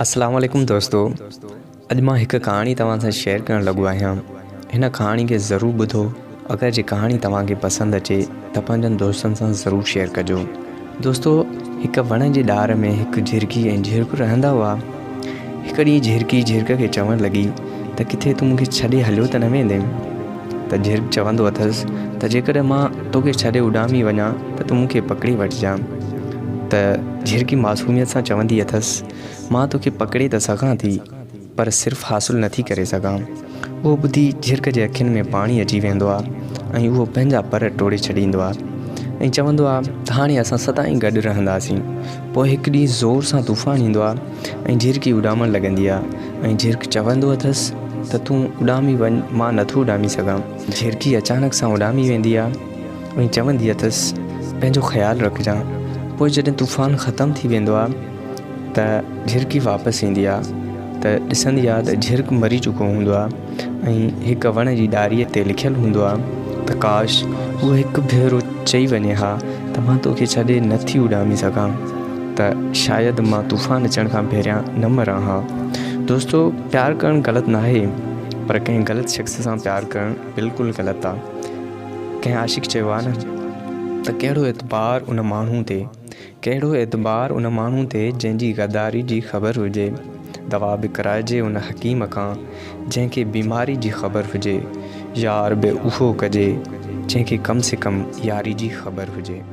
اسلام عليڪم دوستو اڄ مان هڪ ڪهاڻي توهان سان شيئر ڪرڻ لڳو آهيان هن ڪهاڻي کي ضرور ٻڌو اگر جي ڪهاڻي توهان کي پسند اچي ته پنهنجن دوستن سان ضرور شيئر ڪجو دوستو هڪ وڻ جي ڏار ۾ هڪ جهرڪي ۽ جهرڪ رهندا هئا هڪ ڏينهن جهرڪي جهرڪ کي چوڻ لڳي ته ڪٿي تون مون کي ڇڏي هليو ته نه ويندين ته جهرڪ چوندو اٿس ته جيڪڏهن مان توکي ڇڏي اڏامي وڃان ته تون مون کي پڪڙي وٺجان. ته جهرڪي معصوميت سان چوندي اٿس، مان توکي پڪڙي ته سگهان ٿي، پر صرف حاصل نٿي ڪري سگهان. اهو ٻڌي جهرڪ جي اکين ۾ پاڻي اچي ويندو آ ۽ اهو پنهنجا پر ٽوڙي ڇڏيندو آ ۽ چوندو آ ته هاڻي اسان سدائين گڏ رهنداسين. پوء هڪ ڏينهن زور سان طوفان ايندو آ ۽ جهرڪي اڏامڻ لڳندي آ ۽ جهرڪ چوندو اٿس ته تون اڏامي وڃ مان نٿو اڏامي سگهان. جهرڪي اچانڪ سان اڏامي ويندي آ ۽ چوندي اٿس پنهنجو خيال رکجان. پوء جڏهن طوفان ختم ٿي ويندو آ ته جهرڪي واپس ايندي آ ته ڏسندي آ ته جهرڪ مري چڪو هوندو آ ۽ هڪ وڻ جي ڏاريء تي لکيل هوندو آ ته ڪاش هوء هڪ ڀيرو چئي وڃي ها ته مان توکي ڇڏي نه ٿي اڏامي سگهان ته شايد مان طوفان اچڻ کان پهريان نه مران ها. دوستو پيار ڪرڻ غلط ناهي پر ڪنهن غلط شخص سان پيار ڪرڻ بلڪل غلط آ. ڪنهن عاشق چيو آ نه ته ڪهڙو اعتبار ان ماڻهو تي ڪهڙو اعتبار ان ماڻهو تي جنهن جي غداري جي خبر هجي. دوا به ڪرائجي ان حڪيم کان جنهن کي بيماري جي خبر هجي. يار به اهو ڪجي جنهن کي ڪم سي ڪم ياري جي خبر هجي.